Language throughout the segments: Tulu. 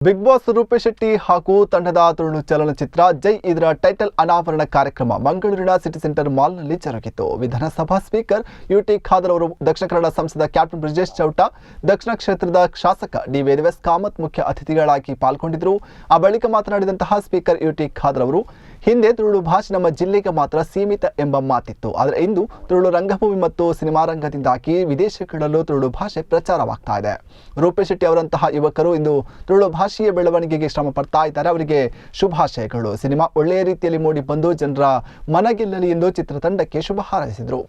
ಬಿಗ್ ಬಾಸ್ ರೂಪೇಶ್ ಶೆಟ್ಟಿ ಹಾಗೂ ತಂಡದ ತುಳು ಚಲನಚಿತ್ರ ಜೈ ಇದರ ಟೈಟಲ್ ಅನಾವರಣ ಕಾರ್ಯಕ್ರಮ ಮಂಗಳೂರಿನ ಸಿಟಿ ಸೆಂಟರ್ ಮಾಲ್ನಲ್ಲಿ ಜರುಗಿತು. ವಿಧಾನಸಭಾ ಸ್ಪೀಕರ್ ಯುಟಿ ಖಾದರ್ ಅವರು, ದಕ್ಷಿಣ ಕನ್ನಡ ಸಂಸದ ಕ್ಯಾಪ್ಟನ್ ಬ್ರಿಜೇಶ್ ಚೌಟ, ದಕ್ಷಿಣ ಕ್ಷೇತ್ರದ ಶಾಸಕ ಡಿ ವೇದವ್ಯಾಸ್ ಕಾಮತ್ ಮುಖ್ಯ ಅತಿಥಿಗಳಾಗಿ ಪಾಲ್ಗೊಂಡಿದ್ದರು. ಆ ಬಳಿಕ ಮಾತನಾಡಿದಂತಹ ಸ್ಪೀಕರ್ ಯುಟಿ ಖಾದರ್ ಅವರು, ಹಿಂದೆ ತುಳು ಭಾಷೆ ನಮ್ಮ ಜಿಲ್ಲೆಗೆ ಮಾತ್ರ ಸೀಮಿತ ಎಂಬ ಮಾತಿತ್ತು. ಆದರೆ ಇಂದು ತುಳು ರಂಗಭೂಮಿ ಮತ್ತು ಸಿನಿಮಾ ರಂಗದಿಂದಾಗಿ ವಿದೇಶಗಳಲ್ಲೂ ತುಳು ಭಾಷೆ ಪ್ರಚಾರವಾಗ್ತಾ ಇದೆ. ರೂಪೇಶ್ ಶೆಟ್ಟಿ ಅವರಂತಹ ಯುವಕರು ಇಂದು ತುಳು ಭಾಷೆಯ ಬೆಳವಣಿಗೆಗೆ ಶ್ರಮ ಪಡ್ತಾ ಇದ್ದಾರೆ. ಅವರಿಗೆ ಶುಭಾಶಯಗಳು. ಸಿನಿಮಾ ಒಳ್ಳೆಯ ರೀತಿಯಲ್ಲಿ ಮೂಡಿ ಬಂದು ಜನರ ಮನಗೆಲ್ಲಲಿ ಎಂದು ಚಿತ್ರತಂಡಕ್ಕೆ ಶುಭ ಹಾರೈಸಿದರು.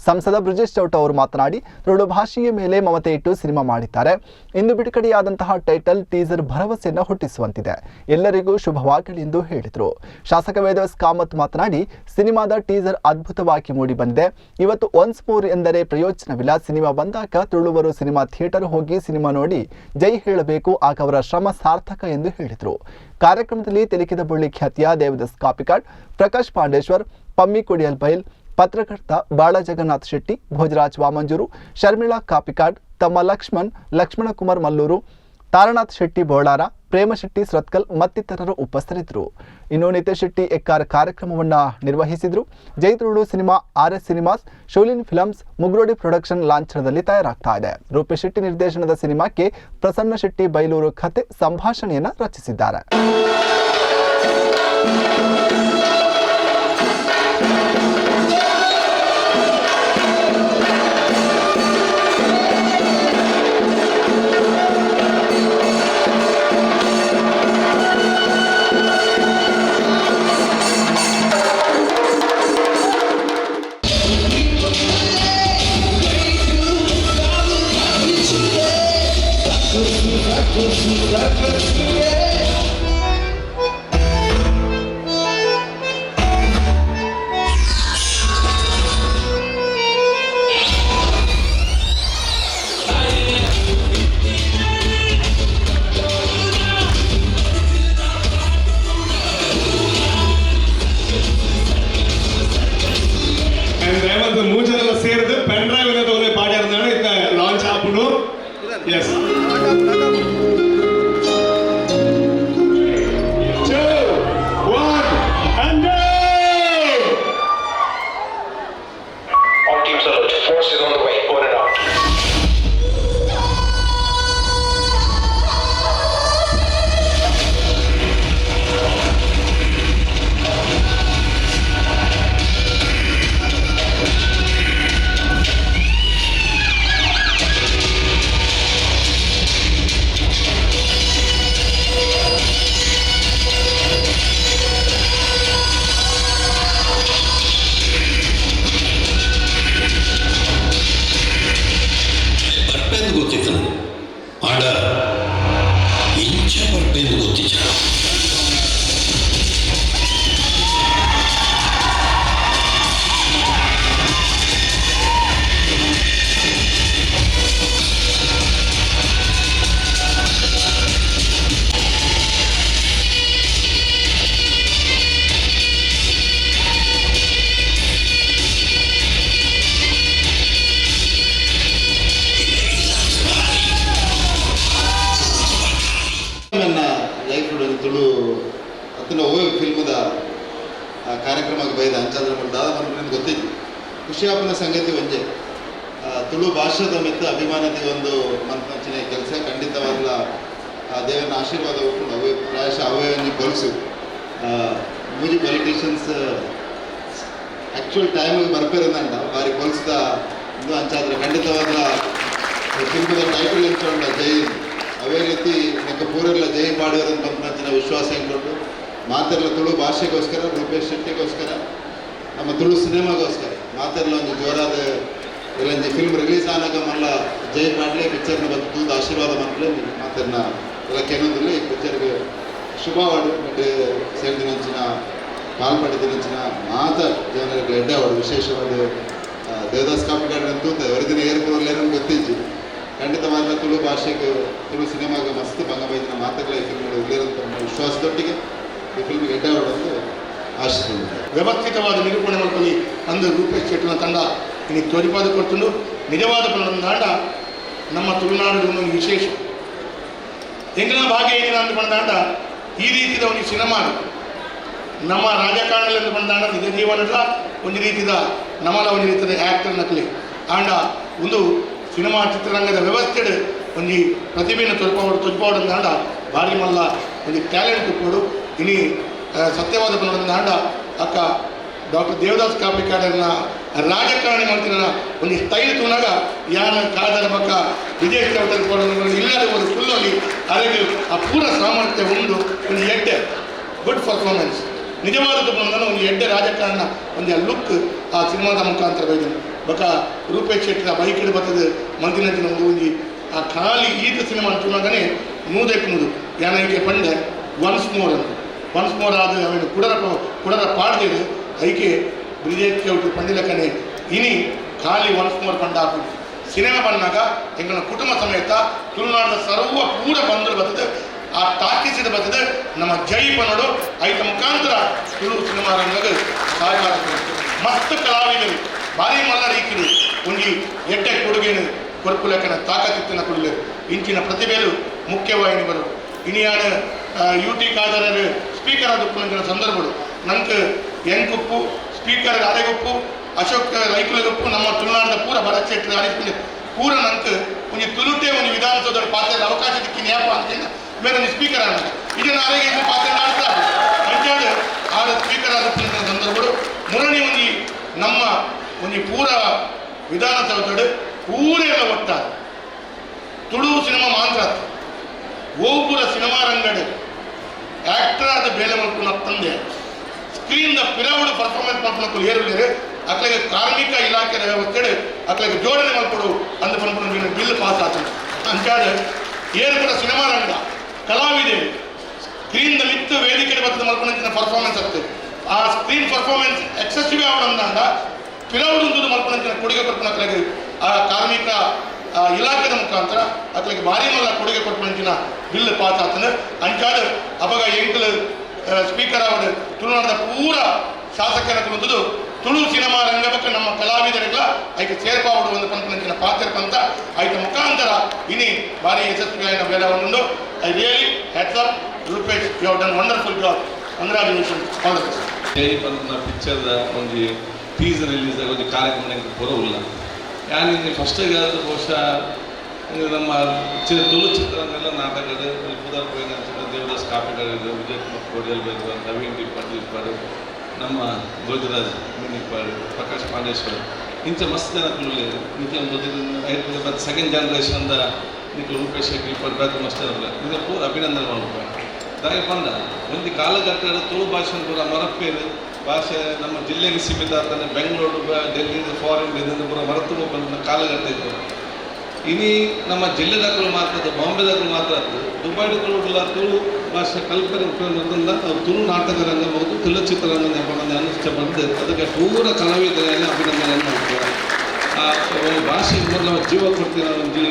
ಸಂಸದ ಬ್ರಿಜೇಶ್ ಚೌಟ ಅವರು ಮಾತನಾಡಿ, ತುಳು ಭಾಷೆಯ ಮೇಲೆ ಮಮತೆ ಇಟ್ಟು ಸಿನಿಮಾ ಮಾಡಿದ್ದಾರೆ. ಇಂದು ಬಿಡುಗಡೆಯಾದಂತಹ ಟೈಟಲ್ ಟೀಸರ್ ಭರವಸೆಯನ್ನು ಹುಟ್ಟಿಸುವಂತಿದೆ. ಎಲ್ಲರಿಗೂ ಶುಭವಾಗಲಿ ಎಂದು ಹೇಳಿದರು. ಶಾಸಕ ವೇದವ್ಯಾಸ್ ಕಾಮತ್ ಮಾತನಾಡಿ, ಸಿನಿಮಾದ ಟೀಸರ್ ಅದ್ಭುತವಾಗಿ ಮೂಡಿ ಬಂದಿದೆ. ಇವತ್ತು ಒನ್ಸ್ ಮೋರ್ ಎಂದರೆ ಪ್ರಯೋಜನವಿಲ್ಲ. ಸಿನಿಮಾ ಬಂದಾಗ ತುಳುವರು ಸಿನಿಮಾ ಥಿಯೇಟರ್ ಹೋಗಿ ಸಿನಿಮಾ ನೋಡಿ ಜೈ ಹೇಳಬೇಕು. ಆಗ ಅವರ ಶ್ರಮ ಸಾರ್ಥಕ ಎಂದು ಹೇಳಿದರು. ಕಾರ್ಯಕ್ರಮದಲ್ಲಿ ತೆಲಿಕೆದ ಬಳ್ಳಿ ಖ್ಯಾತಿಯ ದೇವದಾಸ್ ಕಾಪಿಕಾಡ್, ಪ್ರಕಾಶ್ ಪಾಂಡೇಶ್ವರ್, ಪಮ್ಮಿ ಕೊಡಿಯಲ್ ಬೈಲ್, ಪತ್ರಕರ್ತ ಬಾಳ ಜಗನ್ನಾಥ್ ಶೆಟ್ಟಿ, ಭೋಜರಾಜ್ ವಾಮಂಜೂರು, ಶರ್ಮಿಳಾ ಕಾಪಿಕಾಡ್, ತಮ್ಮ ಲಕ್ಷ್ಮಣ್, ಲಕ್ಷ್ಮಣಕುಮಾರ್ ಮಲ್ಲೂರು, ತಾರನಾಥ್ ಶೆಟ್ಟಿ ಬೋಳಾರ, ಪ್ರೇಮ ಶೆಟ್ಟಿ ಸ್ರತ್ಕಲ್ ಮತ್ತಿತರರು ಉಪಸ್ಥಿತರಿದ್ದರು. ಇನ್ನು ನಿತೇಶ್ ಶೆಟ್ಟಿ ಎಕ್ಕಾರ್ ಕಾರ್ಯಕ್ರಮವನ್ನು ನಿರ್ವಹಿಸಿದರು. Jai Tulu cinema R S cinemas, ಶೋಲಿನ್ ಫಿಲಮ್ಸ್, ಮುಗ್ರೋಡಿ ಪ್ರೊಡಕ್ಷನ್ ಲಾಂಛನದಲ್ಲಿ ತಯಾರಾಗ್ತಾ ಇದೆ. ರೂಪೇಶ್ ಶೆಟ್ಟಿ ನಿರ್ದೇಶನದ ಸಿನಿಮಾಕ್ಕೆ ಪ್ರಸನ್ನ ಶೆಟ್ಟಿ ಬೈಲೂರು ಕಥೆ, ಸಂಭಾಷಣೆಯನ್ನು ರಚಿಸಿದ್ದಾರೆ. And ದಯವಂತ ಮೂಜನೆಲ್ಲ ಸೇರಿದು ಪೆನ್ ಡ್ರೈವ್ ತಗೊಂಡು ಪಾಡ್ಯಾರ್ದಾಣ ಇತ್ತ ಲಾಂಚ್ ಆಪುಂಡು. S, 2, 1 and go! All teams alert. Force is on the way. Over and out. ಬರ್ಪೆಂದು ಗೊತ್ತಿತ್ತು ನನಗೆ, ಆಂಡ ಇಂಚ ಬರ್ಪೆಂದು ಗೊತ್ತಿಚ್ಚ. ನನ್ನ ಲೈಫ್ ತುಳು ಅತ್ತನ ಒವ್ವೆ ಫಿಲ್ಮ್ದ ಕಾರ್ಯಕ್ರಮಕ್ಕೆ ಬೈದ ಅಂಚಾದ್ರೆ ದಾದ ಪನ್ಪಿನ ಗೊತ್ತಿತ್ತು. ಖುಷಿ ಆಪುನ ಸಂಗತಿ ಒಂಜೆ, ತುಳು ಭಾಷೆದ ಮಿತ್ತ ಅಭಿಮಾನತೆ ಒಂದು ಮನ್ಪಂಚಿನ ಕೆಲಸ. ಖಂಡಿತವಾಗ್ಲ ಆ ದೇವನ ಆಶೀರ್ವಾದ ಉಪ್ಪುಂಡು. ಅವೇ ಪ್ರಾಯಶಃ ಅವೇ ಒಂಜಿ ಪೊಲ್ಸು. ಮೂಜಿ ಪೊಲಿಟಿಷಿಯನ್ಸ್ ಆ್ಯಕ್ಚುಯಲ್ ಟೈಮಿಗೆ ಬರ್ಪೇರಂದಂಡ ಬಾರಿ ಪೊಲ್ಸ್ದ ಇದು. ಅಂಚಾದ್ರೆ ಖಂಡಿತವಾಗ್ಲ ಫಿಲ್ಮದ ಟೈಟಲ್ ಎಂಚ ಜೈ, ಅವೇ ರೀತಿ ನೆಕ್ಕ ಪೂರೆಲ್ಲ ಜೈ ಪಾಡುವರಂತ ಪನ್ಪಂಚಿನ ವಿಶ್ವಾಸ ಎಂಕೊಂಡು ಮಾತೆಲ್ಲ ತುಳು ಭಾಷೆಗೋಸ್ಕರ, ರೂಪೇಶ್ ಶೆಟ್ಟಿಗೋಸ್ಕರ, ನಮ್ಮ ತುಳು ಸಿನಿಮಾಗೋಸ್ಕರ ಮಾತೆಲ್ಲ ಒಂದು ಜೋರಾದ ಇಲ್ಲಂಜಿ ಫಿಲ್ಮ್ ರಿಲೀಸ್ ಆನಾಗ ಮಲ್ಲ ಜೈ ಪಾಡ್ಲೆ, ಪಿಕ್ಚರ್ನ ಬಂದು ತೂದು ಆಶೀರ್ವಾದ ಮಕ್ಕಳೇ ಮಾತೆರ್ನ ಎಲ್ಲ ಕೆನೊಂದಿಲ್ಲ. ಈ ಪಿಕ್ಚರ್ಗೆ ಶುಭವಾಡು ಮತ್ತು ಸೇರಿದಿನಂಚಿನ ಪಾಲ್ ಪಡೆದಿನಂಚಿನ ಮಾತ ಜನರಿಗೆ ಎಡ್ಡೆ ಅವಡು. ವಿಶೇಷವಾದ ದೇವದಾಸ್ ಕಾಪಿಕಾಡ್ ತೂತ ಹೊರದಿನ ಏರ್ಪುರಲ್ಲೇನೋ ಗೊತ್ತಿಜ್ಜಿ. ಖಂಡಿತವಾದ ತುಳು ಭಾಷೆಗೆ, ತುಳು ಸಿನಿಮಾಗೆ ಮಸ್ತ್ ಭಂಗ ಬೈದಿನ ಮಾತುಗಳ ಈ ಫಿಲ್ಮ್ ಉಳ್ಳೇರಂತ ವಿಶ್ವಾಸದೊಟ್ಟಿಗೆ ಈ ಫಿಲ್ಮ್ಗೆ ಎಡ್ಡೆ ಅವಡೊಂದು ಆಶಿಸ್ತೀನಿ. ವ್ಯವಸ್ಥಿತವಾದ ನಿರೂಪಣೆ ಮಲ್ಪಲಿ ಅಂದು ರೂಪೇಶ್ ಶೆಟ್ಟಿನ ತಂಡ ಇನಿ ತೋರಿಪಾದ ಕೊಡ್ತುಂಡು. ನಿಜವಾದ ಪಂಡ ನಮ್ಮ ತುಳುನಾಡು ಒಂದು ವಿಶೇಷ. ಎಂಕಲ್ನ ಭಾಗ್ಯ ಏನಿಲ್ಲ ಅಂತ ಬಂದಾಂಡ ಈ ರೀತಿದ ಒಂದು ಸಿನಿಮಾ ನಮ್ಮ ರಾಜಕಾರಣದಲ್ಲಿ ಬಂದಾಂಡ ನಿಜ ಜೀವನದ ಒಂದು ರೀತಿದ ನಮ್ಮಲ ಒಂದು ರೀತಿಯ ಆ್ಯಕ್ಟರ್ ನಕಲಿ ಆಂಡ ಒಂದು ಸಿನಿಮಾ ಚಿತ್ರರಂಗದ ವ್ಯವಸ್ಥೆ ಒಂಜಿ ಪ್ರತಿಭೆಯನ್ನು ತೊರ್ಪವಡು ತೊಜ್ಪಾವಡು ಅಂದಾಂಡ ಭಾರಿ ಮಲ್ಲ ಒಂಜಿ ಟ್ಯಾಲೆಂಟ್ ಕೊಡು. ಇನಿ ಸತ್ಯವಾದ ಅಂದಾಂಡ ಅಕ್ಕ ಡಾಕ್ಟರ್ ದೇವದಾಸ್ ಕಾಪಿಕಾಡನ್ನ ರಾಜಕಾರಣಿ ಮಾಡ್ತಿನ ಒಂದು ಸ್ಟೈಲ್ ತೂನಾಗ ಯಾನ ಕಾದರ ಪಕ್ಕ ವಿದೇಶ ಇಲ್ಲದ ಒಂದು ಫುಲ್ಲಲ್ಲಿ ಅರೆಗೆ ಆ ಪೂರ ಸಾಮರ್ಥ್ಯ ಉಂಡು. ಒಂದು ಎಡ್ಡೆ ಗುಡ್ ಪರ್ಫಾರ್ಮೆನ್ಸ್ ನಿಜವಾದ ಬಂದ ಒಂದು ಎಡ್ಡೆ ರಾಜಕಾರಣ ಒಂದು ಆ ಲುಕ್ ಆ ಸಿನಿಮಾದ ಮುಖಾಂತರ ಬೈದ ಬಕ ರೂಪೇಶ್ ಶೆಟ್ಟಿನ ಬೈಕ್ ಬರ್ತದೆ ಮಂದಿನ ಒಂದು ಒಂಜಿ ಆ ಖಾಲಿ ಈತ ಸಿನಿಮಾ ಅಂತೂನಾಗನೇ 100ಕ್ಕೆ 100 ಯಾನೈಕೆ ಪಂಡೆ ಒನ್ಸ್ ಮೋರ್ ಅಂತ ಒನ್ಸ್ ಮೋರ್ ಆದ ಅವೇನು ಕುಡರ ಕುಡರ ಪಾಡ್ದೇರು ಐಕೆ ಬ್ರಿಜೇಶ್ ಚೌಟು ಪಂಡಿಲಕನೆ ಇನಿ ಖಾಲಿ ಒನ್ಸ್ ಮೋರ್ ಪಂಡ ಹಾಕುದು. ಸಿನಿಮಾ ಬಂದಾಗ ಎಂಗಳ ಕುಟುಂಬ ಸಮೇತ ತುಳುನಾಡಿನ ಸರ್ವ ಪೂರ ಬಂಧುಲು ಬರ್ತದೆ, ಆ ಟಾಕೀಸಿದ ಬರ್ತದೆ ನಮ್ಮ ಜೈ ಪನ್ನಡು. ಐತ ಮುಖಾಂತರ ತುಳು ಸಿನಿಮಾ ರಂಗದ ಸಹಕಾರ ಮಸ್ತ್ ಕಲಾವಿದರು ಭಾರಿ ಮಲ್ಲ ರೀತಿಡು ಒಂಜಿ ಎಡ್ಡೆ ಕೊಡುಗೆನು ಕೊರ್ಪುಲೆಕ್ಕನ ತಾಕತ್ತಿತ್ತಿನ ಕೊಡಲೆ ಇಂಚಿನ ಪ್ರತಿಭೆಲು ಮುಖ್ಯವಾಹಿನಿ ಬರು. ಇನಿಯಾನ ಯು ಟಿ ಖಾದರರು ಸ್ಪೀಕರ್ ಆದ ಸಂದರ್ಭಡು ನಂಗೆ ಎಂಕುಪ್ಪು ಸ್ಪೀಕರ್ ಅರೆಗುಪ್ಪು ಅಶೋಕ್ ರೈಕುಲಗುಪ್ಪು ನಮ್ಮ ತುಳುನಾಡಿದ ಪೂರ ಭರತ್ ಶೆಟ್ಟಿ ಹರೀಶ್ ಪೂರ ನಂಗೆ ಒಂಜಿ ತುಳುಟೆ ಒಂದು ವಿಧಾನಸೌಧದ ಪಾತ್ರದ ಅವಕಾಶ ದಿಕ್ಕಿನ ಯಾಪ ಅಂತ ಬೇರೆ ಒಂದು ಸ್ಪೀಕರ್ ಆನ ಇದನ್ನು ಅರೆಗೆ ಪಾತ್ರ ಆಡ್ತಾ ಅಂಚಾದ ಆರ ಸ್ಪೀಕರ್ ಆದ ಸಂದರ್ಭಡು ಮುರಣಿ ಒಂಜಿ ನಮ್ಮ ಒಂಜಿ ಪೂರ ವಿಧಾನಸೌಧಡ್ ಪೂರ ಎಲ್ಲ ಒಟ್ಟಾರೆ ತುಳು ಸಿನಿಮಾ ಮಾತ್ರ ಓಪುರ ಸಿನಿಮಾ ರಂಗಡ್ ಆಕ್ಟರ್ ಆದ ಬೇಲೆ ಮಲ್ಪುನ ತಂದೆ ಸ್ಕ್ರೀನ್ the ಪಿರವುಡು ಪರ್ಫಾರ್ಮೆನ್ಸ್ ಮಲ್ಪುನಕುಲು ಏರುಲೇರು ಅಕ್ಲೆಗೆ ಕಾರ್ಮಿಕ ಇಲಾಖೆದ ವ್ಯವಸ್ಥೆ ಅಕ್ಲೆಗೆ ಜೋಡಣೆ ಮಲ್ಪಡು ಅಂದ ಪನ್ಪುನ ಬಿಲ್ ಪಾಸ್ ಆತುಂಡು. ಅಂಚಾದ ಏರು ಪೂರ ಸಿನಿಮಾ ರಂಗ ಕಲಾವಿದರು ಸ್ಕ್ರೀನ್ the ಮಿತ್ತು ವೇದಿಕೆ ಬರ್ತದ ಮಲ್ಪುನಂಚಿನ ಪರ್ಫಾರ್ಮೆನ್ಸ್ ಆಗ್ತದೆ. ಆ ಸ್ಕ್ರೀನ್ ಪರ್ಫಾರ್ಮೆನ್ಸ್ ಎಕ್ಸೆಸಿವ್ ಆವಡಂದಾಂಡ ಪಿರವುಡು ಮಲ್ಪುನಂಚಿನ ಕೊಡುಗೆ ಕೊರ್ಪುನಕ್ಲೆಗೆ ಆ ಕಾರ್ಮಿಕ ಇಲಾಖೆದ ಮುಖಾಂತರ ಅಕ್ಲೆಗೆ ಭಾರಿ ಮಲ್ಲ ಕೊಡುಗೆ ಕೊರ್ಪುನಂಚಿನ ಬಿಲ್ ಪಾಸ್ ಆತಂದು. ಅಂಚಾದ ಅಪಗ ಎಂಕುಲು ಸ್ಪೀಕರ್ ಅವರು ತುಳುನಾಡದ ಪೂರ ಶಾಸಕರ ತುಳುದು ತುಳು ಸಿನಿಮಾ ರಂಗಕ್ಕೆ ನಮ್ಮ ಕಲಾವಿದರಿಗಳ ಐಕೆ ಸೇರ್ಪಾವಡು ಒಂದು ಪನ್ಪುನಂಚಿನ ಪಾತ್ರ ಪಂತ ಐತ ಮುಖಾಂತರ ಇನಿ ಭಾರಿ ಯಶಸ್ವಿಯಾದ ಬೇಲವನ್ನು. I really hats off Rupesh, you have done wonderful job. Congratulation, all the best. ಜೈ ಪಂಪನ ಪಿಕ್ಚರ್ದ ಒಂಜಿ ಟೀಸರ್ ರಿಲೀಸ್ ಒಂಜಿ ಕಾರ್ಯಕ್ರಮ ಎಂಕ್ ಪೂರ ಉಲ್ಲ. ಯಾನ್ ಇನಿ ಫಸ್ಟ್ ಆದ್ ಬಹುಶಃ ಇಂದು ನಮ್ಮ ತುಳು ಚಿತ್ರರಂಗೆಲ್ಲ ನಾಟಕದ ಪುದರ್ ಪೋಯಿನ ದೇವದಾಸ್ ಕಾಪಿಕಾಡ್, ವಿಜಯ್ ಕುಮಾರ್ ಕೋಡಿಯಲ್ ಬೈದ್ವ, ನವೀನ್ ಡಿ ಪಾಟೀಲ್ ಇಪ್ಪಾಡು, ನಮ್ಮ ಗೋವಿಂದರಾಜ್ ಮೀನಿಪ್ಪಾಡು, ಪ್ರಕಾಶ್ ಪಾಂಡೇಶ್ವರ್, ಇಂಚ ಮಸ್ತ್ ಜನ ತುಳುಲೇರು. ನಿಕ್ಲ ಮತ್ತು ಸೆಕೆಂಡ್ ಜನರೇಷನ್ದ ನಿಕ್ಲು ರೂಪೇಶ್ ಶೆಟ್ಟಿ ಇಪ್ಪಾಡು, ಬೇತೆ ಮಸ್ತ್ ಜನ ಉಲ್ಲೆರ್. ನಿಕ್ಲ ಪೂರ ಅಭಿನಂದನೆ ಮಲ್ಪುವೆ. ದಾಯೆ ಪಂಡ ಒಂಜಿ ಕಾಲಘಟ್ಟಡ್ ತುಳು ಭಾಷೆ ಪೂರ ಮರಪ್ಪೇರು, ಭಾಷೆ ನಮ್ಮ ಜಿಲ್ಲೆಗೆ ಸೀಮಿತ ಆಗ್ತಾನೆ, ಬೆಂಗಳೂರು ಡೆಲ್ಲಿ ಫಾರಿನ್ ಇದನ್ನು ಪೂರ ಮರೆತು ಬಂದ ಕಾಲಘಟ್ಟ ಇತ್ತು. ಇನಿ ನಮ್ಮ ಜಿಲ್ಲೆದಾಕಲು ಮಾತ್ರ, ಬಾಂಬೆದಾಕಲು ಮಾತ್ರ ಅತ್ತು, ದುಬೈಡ್ಕುಲು ತುಳು ಭಾಷೆ ಕಲ್ಪನೆ ಉಪಯೋಗ ಅವು ತುಳು ನಾಟಕ ರಂಗ ಮತ್ತು ತುಳು ಚಿತ್ರರಂಗ ಅನಿಷ್ಟ ಬಂದು ಅದಕ್ಕೆ ಪೂರ ಕಲಾವಿದರಲ್ಲಿ ಅಭಿನಂದನೆ ಮಾಡ್ತೇವೆ. ಆ ಒಂದು ಭಾಷೆಗೆ ಮೊದಲು ಜೀವ ಕೊಡ್ತೀವಿ ಒಂಜಿ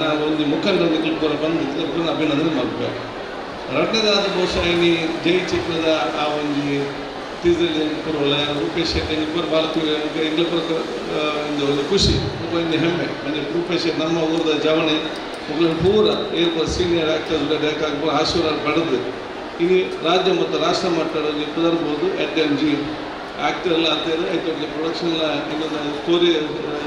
ನಾವು ಒಂದು ಮುಖಂಡರೊಂದಿಗೆ ಪೂರ ಬಂದು ಪೂರ ಅಭಿನಂದನೆ ಮಾಡ್ತೇವೆ. ರಡ್ಡನೇದಾದ ಬಹುಶಃ ಇನಿ ಜೈ ಚಿತ್ರದ ಆ ಒಂಜಿ ಟೀಸರ್ ಪೂರ ರೂಪೇಶ್ ಶೆಟ್ಟಿ ಪೂರ ಬಾಲ ಎಂಗ್ಲ ಪೂರ ಒಂದು ಒಂದು ಖುಷಿ, ಒಂದು ಹೆಮ್ಮೆ. ಒಂದು ರೂಪೇಶ್ ಶೆಟ್ಟಿ ನಮ್ಮ ಊರದ ಜವಣೆ ಮುಗ್ಲ ಪೂರ ಏರ್ ಸೀನಿಯರ್ ಆಕ್ಟರ್ಸ್ ಡೈರೆಕ್ಟರ್ ಪೂರ ಆಶೀರ್ವಾದ ಪಡೆದು ಇನಿ ರಾಜ್ಯ ಮತ್ತು ರಾಷ್ಟ್ರ ಮಟ್ಟದಲ್ಲಿ ಪುದರ್ಬೋದು. ಎಟ್ ಎನ್ ಜಿ ಆಕ್ಟರ್ ಎಲ್ಲ ಅಂತ ಆಯ್ತು, ಪ್ರೊಡಕ್ಷನ್ ಇನ್ನೊಂದು ಸ್ಟೋರಿ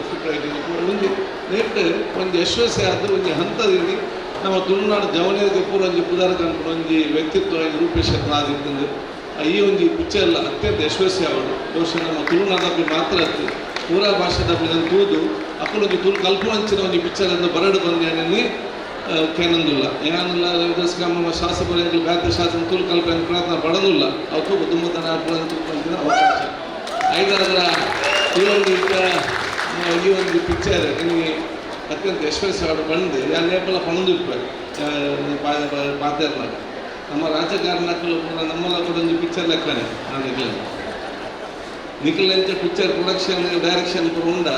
ಸ್ಕ್ರಿಪ್ಟ್ ರೈಟಿಂಗ್ ಒಂಜಿ ನೆಟ್ ಒಂದು ಯಶಸ್ವಿ ಆದ ಒಂಜಿ ಹಂತದಲ್ಲಿ ನಮ್ಮ ತುಳುನಾಡು ಜವನಿಗೆ ಪೂರ ಒಂಜಿ ಪುದರ್ ಕನ್ಪುನ ಒಂಜಿ ವ್ಯಕ್ತಿತ್ವ ರೂಪೇಶ್ ಶೆಟ್ಟಿ ಆದಿತ್ತಂದು. ಈ ಒಂಜಿ ಪಿಕ್ಚರ್ ಎಲ್ಲ ಅತ್ಯಂತ ಯಶಸ್ವಿ ಆವಡು. ಬಹುಶಃ ನಮ್ಮ ತುಳುನಾಡಲ್ಲಿ ಮಾತ್ರ ಅತ್ತು, ಪೂರಾ ಭಾಷೆದ ತೂದು ಅಕ್ಕಲೊಂಜಿ ತುಳು ಕಲ್ಪುನಂಚಿನ ಒಂಜಿ ಪಿಕ್ಚರ್ ಅಂದು ಬರಡು ಬಂದೇನೆ ಕೇನಂದುಲ್ಲ ಯಾನುಲ್ಲ. ನಮ್ಮ ಶಾಸಕರು ಬ್ಯಾತೆ ಶಾಸನ ತುಳು ಕಲ್ಪನೆ ಪ್ರಯತ್ನ ಪಡೋದಿಲ್ಲ. ಅವು ತೂಕು ತುಂಬತನ ಅವಕಾಶ ಐದರ ಈ ಒಂದು ಪಿಕ್ಚರ್ ನಿಮಗೆ ಅತ್ಯಂತ ಯಶಸ್ವಿ ಬಂದು ಯಾನ್ ಏಪಲ ಪಣೊಂದು ಪಾತೆರ್ನಾಗ ನಮ್ಮ ರಾಜಕಾರಣಕ್ಕೂ ಪೂರ ನಮ್ಮಲ್ಲ ಕೂಡ ಒಂಜಿ ಪಿಕ್ಚರ್ ಲೆಕ್ಕನೆ. ನಾನು ನಿಖಲ್ ಎಂಚ ಪಿಕ್ಚರ್ ಪ್ರೊಡಕ್ಷನ್ ಡೈರೆಕ್ಷನ್ ಪೂರ ಉಂಡ,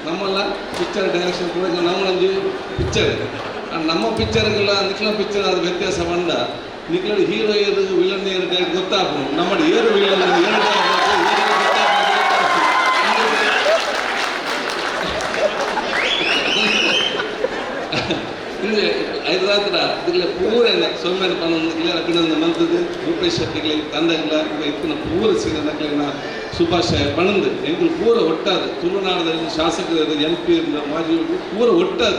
ನಮ್ಮಲ್ಲ ಪಿಕ್ಚರ್ ಡೈರೆಕ್ಷನ್ ಪ್ರೊಡಕ್ಷನ್ ನಮ್ಮೊಂಜಿ ಪಿಕ್ಚರ್. ನಮ್ಮ ಪಿಕ್ಚರ್ಗೆಲ್ಲ ನಿಖಲ ಪಿಕ್ಚರ್ ಅದು ವ್ಯತ್ಯಾಸ ಬಂಡ ನಿಖಲ ಹೀರೋ ಏರು ವಿಲನ್ ಏರು ಡೈರೆಕ್ಟ್ ಗೊತ್ತಾಪುಂಡು. ನಮ್ಮ ಏರು ವಿಲನ್ ಏರು ಗೊತ್ತಾಪುಂಡು. ಅಂದ್ರೆ ಐದರಾತ್ರ ಇದಿಲ್ಲ ಪೂರ ಸೌಮ್ಯನ ಪನೊಂದಿಲ್ಲ ಅಭಿನಂದನೆ ಮಲ್ತದ್ದು ರೂಪೇಶ್ ಶೆಟ್ಟಿಗ್ಲೆ ತಂಡಗ್ಲ ಇತ್ತಿನ ಪೂರ ಸೀನಕ್ಲೆನ ಶುಭಾಶಯ ಪಣಂದು. ಎಂಕುಲು ಪೂರ ಒಟ್ಟಾದ ತುಳುನಾಡದಲ್ಲಿ ಶಾಸಕರು, ಎಂ ಪಿ, ಮಾಜಿ ಪೂರ ಒಟ್ಟಾದ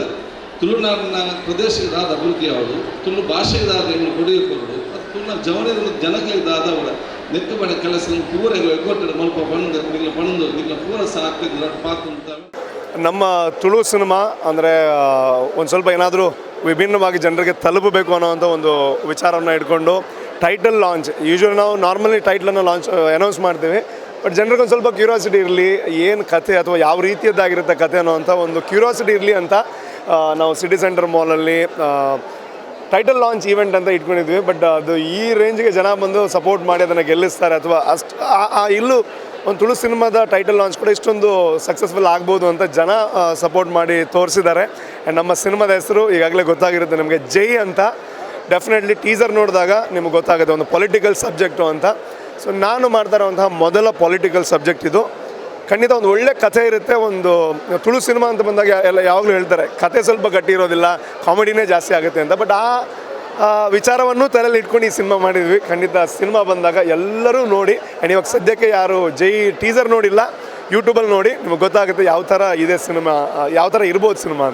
ತುಳುನಾಡಿನ ಪ್ರದೇಶದಾದ ಅಭಿವೃದ್ಧಿ ಯಾವುದು, ತುಳು ಭಾಷೆದಾದ ಎಂಕುಲು ಕೊಡುಗೆ ಕೊರಡು ಮತ್ತು ತುಳುನಾಡು ಜವನ ಜನಗಳಿಗೆ ದಾದ ಅವರ ನೆಕ್ಕು ಬಡ ಕೆಲಸ ಪೂರ ಎಗ್ಗೊಟ್ಟೆ ಮಲ್ಪ ಪಣಂದು ನಿಗ್ಲ ಪಣಂದು ನಿಗ್ಲ ಪೂರ ಸಾಕು ಪಾತ್ರ. ನಮ್ಮ ತುಳು ಸಿನಿಮಾ ಅಂದರೆ ಒಂದು ಸ್ವಲ್ಪ ಏನಾದರೂ ವಿಭಿನ್ನವಾಗಿ ಜನರಿಗೆ ತಲುಪಬೇಕು ಅನ್ನೋವಂಥ ಒಂದು ವಿಚಾರವನ್ನು ಇಟ್ಕೊಂಡು ಟೈಟಲ್ ಲಾಂಚ್. ಯೂಶ್ವಲಿ ನಾವು ನಾರ್ಮಲಿ ಟೈಟ್ಲನ್ನು ಲಾಂಚ್ ಅನೌನ್ಸ್ ಮಾಡ್ತೀವಿ. ಬಟ್ ಜನರಿಗೆ ಒಂದು ಸ್ವಲ್ಪ ಕ್ಯೂರಿಯಾಸಿಟಿ ಇರಲಿ, ಏನು ಕತೆ ಅಥವಾ ಯಾವ ರೀತಿಯದ್ದಾಗಿರುತ್ತೆ ಕತೆ ಅನ್ನೋವಂಥ ಒಂದು ಕ್ಯೂರಿಯಾಸಿಟಿ ಇರಲಿ ಅಂತ ನಾವು ಸಿಟಿ ಸೆಂಟರ್ ಮಾಲಲ್ಲಿ ಟೈಟಲ್ ಲಾಂಚ್ ಈವೆಂಟ್ ಅಂತ ಇಟ್ಕೊಂಡಿದ್ವಿ. ಬಟ್ ಅದು ಈ ರೇಂಜ್ಗೆ ಜನ ಬಂದು ಸಪೋರ್ಟ್ ಮಾಡಿ ಅದನ್ನು ಗೆಲ್ಲಿಸ್ತಾರೆ ಅಥವಾ ಅಷ್ಟು ಇಲ್ಲೂ ಒಂದು ತುಳು ಸಿನಿಮಾದ ಟೈಟಲ್ ಲಾಂಚ್ ಕೂಡ ಇಷ್ಟೊಂದು ಸಕ್ಸಸ್ಫುಲ್ ಆಗ್ಬೋದು ಅಂತ ಜನ ಸಪೋರ್ಟ್ ಮಾಡಿ ತೋರಿಸಿದ್ದಾರೆ. ಆ್ಯಂಡ್ ನಮ್ಮ ಸಿನಿಮಾದ ಹೆಸರು ಈಗಾಗಲೇ ಗೊತ್ತಾಗಿರುತ್ತೆ ನಿಮಗೆ, ಜೈ ಅಂತ. ಡೆಫಿನೆಟ್ಲಿ ಟೀಸರ್ ನೋಡಿದಾಗ ನಿಮಗೆ ಗೊತ್ತಾಗುತ್ತೆ ಒಂದು ಪೊಲಿಟಿಕಲ್ ಸಬ್ಜೆಕ್ಟು ಅಂತ. ಸೊ ನಾನು ಮಾಡ್ತಾ ಇರೋವಂತಹ ಮೊದಲ ಪೊಲಿಟಿಕಲ್ ಸಬ್ಜೆಕ್ಟ್ ಇದು. ಖಂಡಿತ ಒಂದು ಒಳ್ಳೆ ಕಥೆ ಇರುತ್ತೆ. ಒಂದು ತುಳು ಸಿನಿಮಾ ಅಂತ ಬಂದಾಗ ಎಲ್ಲ ಯಾವಾಗಲೂ ಹೇಳ್ತಾರೆ, ಕತೆ ಸ್ವಲ್ಪ ಗಟ್ಟಿ ಇರೋದಿಲ್ಲ, ಕಾಮಿಡಿನೇ ಜಾಸ್ತಿ ಆಗುತ್ತೆ ಅಂತ. ಬಟ್ ಆ ಆ ವಿಚಾರವನ್ನು ತಲೆಯಲ್ಲಿ ಇಟ್ಕೊಂಡು ಈ ಸಿನಿಮಾ ಮಾಡಿದ್ವಿ. ಖಂಡಿತ ಸಿನಿಮಾ ಬಂದಾಗ ಎಲ್ಲರೂ ನೋಡಿ. ಆ್ಯಂಡ್ ಇವಾಗ ಸದ್ಯಕ್ಕೆ ಯಾರು ಜೈ ಟೀಸರ್ ನೋಡಿಲ್ಲ, ಯೂಟ್ಯೂಬಲ್ಲಿ ನೋಡಿ, ನಿಮಗೆ ಗೊತ್ತಾಗುತ್ತೆ ಯಾವ ಥರ ಇದೆ ಸಿನಿಮಾ, ಯಾವ ಥರ ಇರ್ಬೋದು ಸಿನಿಮಾ ಅಂತ.